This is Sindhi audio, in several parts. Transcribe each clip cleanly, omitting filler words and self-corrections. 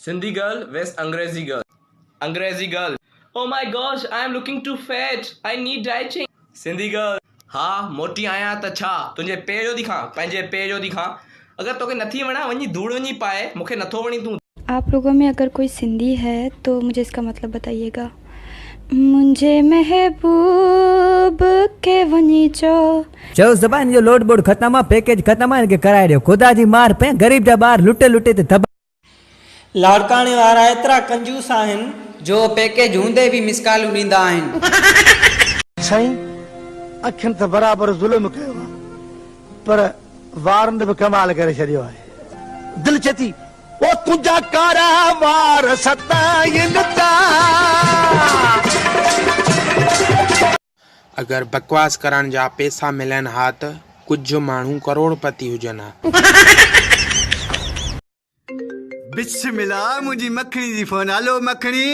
سنڌي گرل ويس انگريزي گرل. انگريزي girl, oh my gosh I am looking too fat I need dieting. Sindhi girl, ها موٽي آهيان ته ڇا تنهنجي پيء جو ٿي کان پنهنجي پيء جو ٿي کان اگر توکي نٿي وڻان وڃي ڌوڙ وڃي پاء مون کي نٿو وڻين تون. آپ لوگو مين اگر ڪوئي سنڌي هي تو مجهي اس ڪا مطلب بتائيي گا منهنجي محبوب کي وڃي چئو. چيو زبان جو لوڊ ٻوڊ ختم آ پيڪيج ختم آ هن کي ڪرائي ڏيو خدا جي مار پئي غريب جا ٻار لٽي لٽي تي تباھ. لاڙڪاڻي وارا ايترا ڪنجوس آهن. جو پيڪيج هوندي به مس ڪالون ڏيندا آهن. سائين اکين ته برابر ظلم ڪيو آ پر وارن به ڪمال ڪري ڇڏيو آهي. دل چئي ٿي او تنهنجا ڪارا وار ستائين ٿا. اگر بڪواس ڪرڻ جا پيسا ملن ها ته ڪجهه ماڻهو ڪروڙپتي هجن ها. بسم الله منهنجي مکڻي جي فون هلو مکڻي.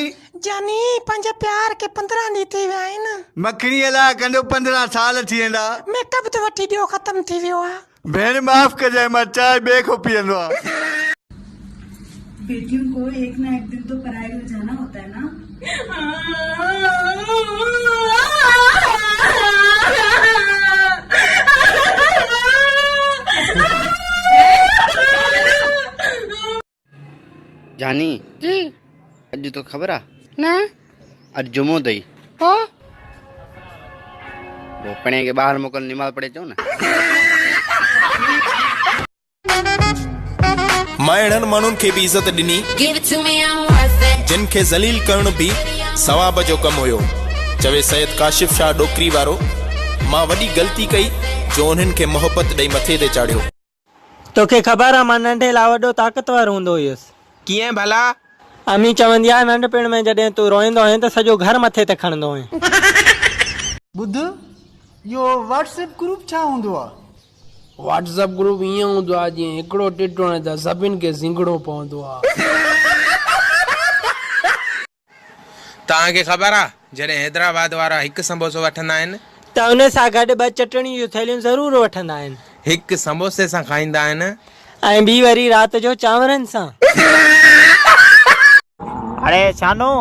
جاني پنهنجي پيار کي 15 ڏينهن ٿي ويا آهن. مکڻي الاء ڪندو 15 سال ٿي ويندا. ميڪ اپ ته وٺي ڏيو ختم ٿي ويو آ. ڀيڻ معاف ڪجانء مان چانهه ٻئي کان پيئندو آ. بيٽيون ڪو ايڪ نه ايڪ دن تو پرائي گهر جانا هوتا هي نا. جاني جي اڄ تو خبر آ نه اڄ جمعو اٿئي هو پوء پڻهين کي ٻاهر موڪل نماز پڙهي اچون نه. مان اهڙن ماڻهن کي به عزت ڏني، جن کي ذليل ڪرڻ به ثواب جو ڪم هيو. چوي سيد ڪاشف شاهه ڏوڪري وارو، مان وڏي غلطي ڪئي جو انهن کي محبت ڏئي مٿي تي چاڙهيو. توکي خبر آ مان ننڍي لاء وڏو طاقتور هوندو هيس. ڪيئن ڀلا؟ امي چوندي آ ننڍپڻ ۾ جڏهن تون روئيندو هئين ته سڄو گهر مٿي تي کڻندو هئين. ٻڌ اهو واٽس ايپ گروپ ڇا هوندو آ؟ واٽس اپ گروپ ائين هوندو آهي جيئن هڪڙو ٽٽ هڻي ته سڀن کي زنگڙو پوندو آهي. توهان کي خبر آ جڏهن حيدرآباد وارا هڪ سمبوسو وٺندا آهن. ته ان سان گڏ ٻه چٽڻي جون ٿيلهيون ضرور وٺندا آهن. هڪ سمبوسي سان کائيندا آهن. ۽ ٻي وري رات جو چانورن سان. اڙي شانو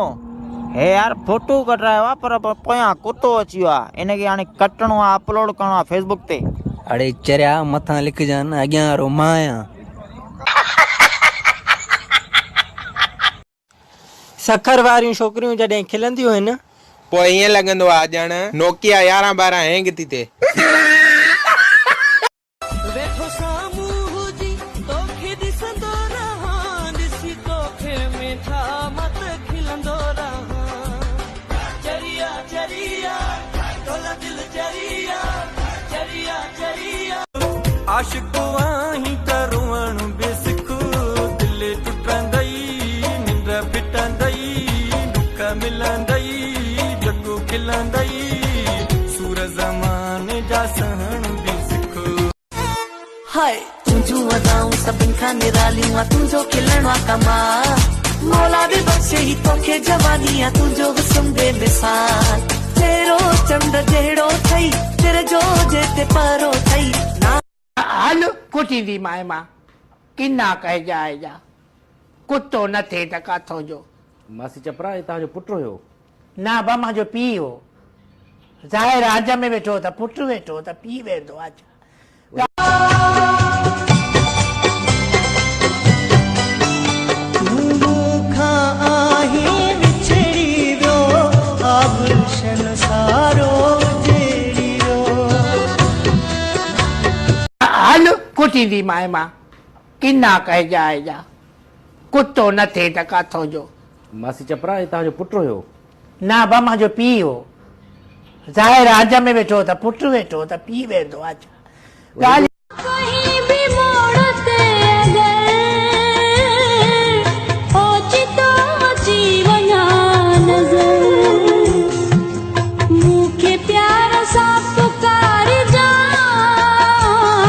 هي يار فوٽو ڪڍرايو آ پر پويان ڪتو اچي ويو آ ان کي هاڻي ڪٽڻو آ اپلوڊ ڪرڻو آ فيسبوڪ تي. اڙي چريا مٿان لکجان نه اڳيان وارو مان آهيان. سکر واريون ڇوڪريون جڏهن کلنديون هن. پوء ائين لڳندو آ ڄڻ نوڪيا يارهن ٻارهن هينگ ٿي ٿئي. ويٺو سامهون هجي توکي ڏسندو رهان ڏسي توکي مٺا مان ته کلندو رهان چريا چريا ڍولا دل چريا چريا چريا. عاشق آهين ته روئڻ به سک دل ٽٽندئي ننڊ ڦٽندئي ڏک ملندئي جڳ کلندئي سور زماني جا سهڻ به سک. هاء تنهنجون ادائون سڀن کان نراليون آ تنهنجو کلڻ آ ڪمال مولا به بخشي هي توکي جواني آ تنهنجو حسن بي مثال چهرو چنڊ جهڙو ٿئي تر جو جنهن تي پهرو ٿئي نا. هل ڪٽيندي مائي مان ڪنا ڪهجا آئجا ڪتو نه ٿئي ته ڪاٿو جو. ماسي چپرا هي توهان جو پٽ هيو. نه ابا مانجو پيء هو. ظاهر آ هنج ۾ ويٺو هو ته پٽ ويٺو هو ته پيء ويندو آ ڇا. تون مون کان آهين وڇڙي ويو آ گلشن سارو اجڙي ويو. هل ڪٽيندي مائي مان ڪنا ڪهجا آئجا ڪتو نه ٿئي ته ڪاٿو جو. ماسي چپرا هي توهان جو پٽ هيو. نه ابا مانجو پيء هو. ظاهر آ هنج ۾ ويٺو هو ته پٽ ويٺو هو ته پيء ويندو آ ڇا. ڳالهه.